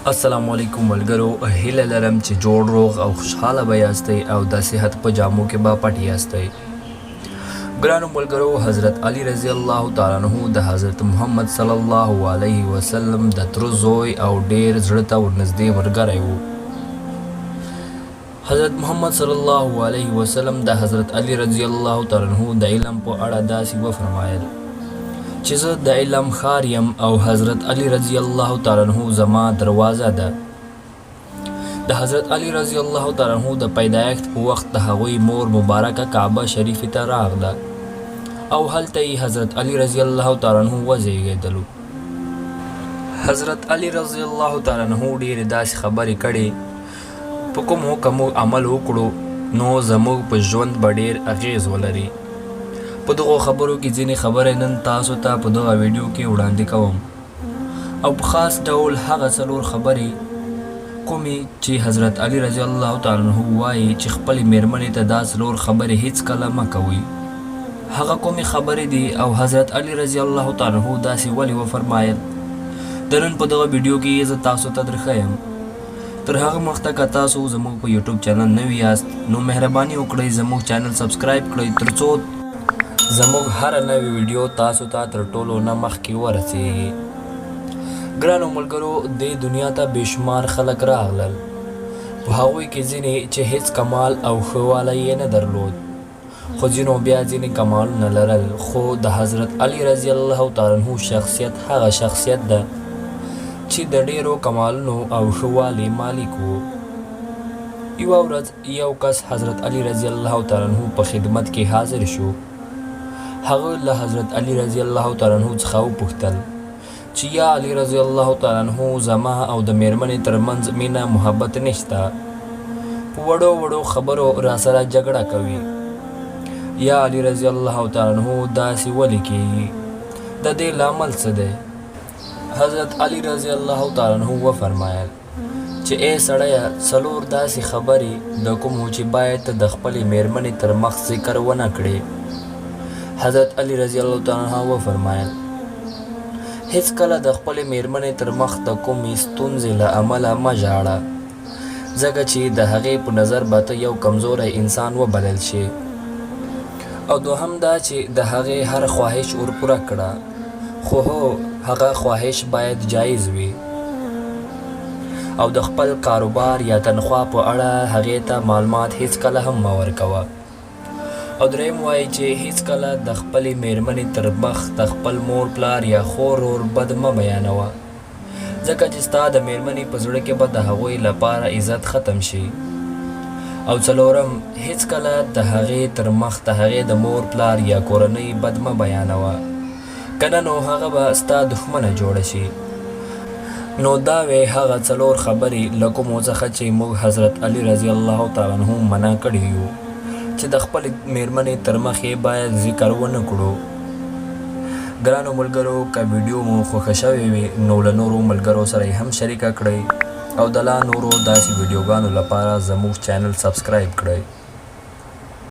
السلام علیکم ملګرو، هیله لرم چې جوړ روغ او خوشحاله به یاستئ او د صحت په جامو کې به پټ یاستئ. ګرانو ملګرو، حضرت علی رضی الله تعالی عنہ د حضرت محمد صلی الله علیه وسلم د تره زوی او ډیر زړه ته ورنږدې ملګری وو. حضرت محمد صلی الله علیه وسلم د حضرت علی رضی الله تعالی عنہ د علم په اړه داسې وفرمایل چې زه د علم ښار یم او حضرت علی رضی الله تعالی عنہ زما دروازه ده. د حضرت علی رضی الله تعالی عنہ د پیدایښت په وخت د هغوی مور مبارکه کعبه شریفې ته راغله او هلته یې حضرت علی رضی الله تعالی عنہ وزیږېدلو. حضرت علی رضی الله تعالی عنہ ډېرې داسې خبرې کړې په کومو که موږ عمل وکړو نو زموږ په ژوند به ډېر اغېز ولري. په دغو خبرو کې ځینې خبرې نن تاسو ته په دغه ویډیو کې وړاندې کوم او په خاص ډول هغه څلور خبرې کومې چې حضرت علی رضی الله تعالی عنه وایي چې خپلې میرمنې ته دا څلور خبرې هیڅکله مه کوئ. هغه کومې خبرې دي او حضرت علی رضی الله تعالی عنه داسې ولې وفرمایل؟ د نن په دغه ویډیو کې یې زه تاسو ته درښیم. تر هغه مخته که تاسو زموږ په یوټیوب چینل نوي یاست نو مهرباني وکړئ زموږ چینل سبسکرایب کړئ ترڅو زموږ هره نوې ویډیو تاسو ته تر ټولو نه مخکې ورسیږي. ګرانو ملګرو، دې دنیا ته بې شمار خلک راغلل، په هغوی کې ځینې چې هیڅ کمال او ښه والی یې نه درلود، خو ځینو بیا ځینې کمالونه لرل، خو د حضرت علی رضی الله تعالی عنه شخصیت هغه شخصیت ده چې د ډیرو کمالونو او ښه والي مالک وو. یوه ورځ یو کس حضرت علی رضی الله تعالی عنه په خدمت کې حاضر شو. هغه له حضرت علی رضی الله تعالی عنه څخه وپوښتل چې یا علی رضی الله تعالی عنه زما او د میرمنې تر منځ مینه محبت نشته، په وړو وړو خبرو راسره جګړه کوي، یا علی رضی الله تعالی عنه داسې ولې کیږي؟ د دې لامل څه دی؟ حضرت علی رضی الله تعالی عنه وفرمایل چې ای سړیه، څلور داسې خبرې د کومو چې باید ته د خپلې میرمنې تر مخ ذکر ونه کړې. حضرت علی رضی الله تعالی عنه وفرمایل، هیڅکله د خپلې میرمنې تر مخ د کومې ستونزې له امله مه ژاړه، ځکه چې د هغې په نظر به ته یو کمزوری انسان وبلل شې. او دوهم دا چې د هغې هر خواهش ور پوره کړه، خو هو هغه خواهش باید جایز وي. او د خپل کاروبار یا تنخوا په اړه هغې ته معلومات هیڅکله هم مه ورکوه. او دریم وایي چې هیڅکله د خپلې میرمنې تر مخ د خپل مور پلار یا خور ورور بد مه بیانوه، ځکه چې ستا د میرمنې په زړه کې به د هغوی لپاره عزت ختم شي. او څلورم، هیڅکله د هغې تر مخ د هغې د مور پلار یا کورنۍ بد مه بیانوه، کنه نو هغه به ستا دښمنه جوړه شي. نو دا وې هغه څلور خبرې له کومو څخه چې موږ حضرت علی رضی الله تعالی عنه منع کړي یو چې د خپلې میرمنې تر مخ یې باید ذکر ونه کړو. ګرانو ملګرو، که ویډیو مو خوښه شوې وي نو له نورو ملګرو سره یې هم شریکه کړئ او د لا نورو داسې ویډیوګانو لپاره زموږ چینل سبسکرایب کړئ.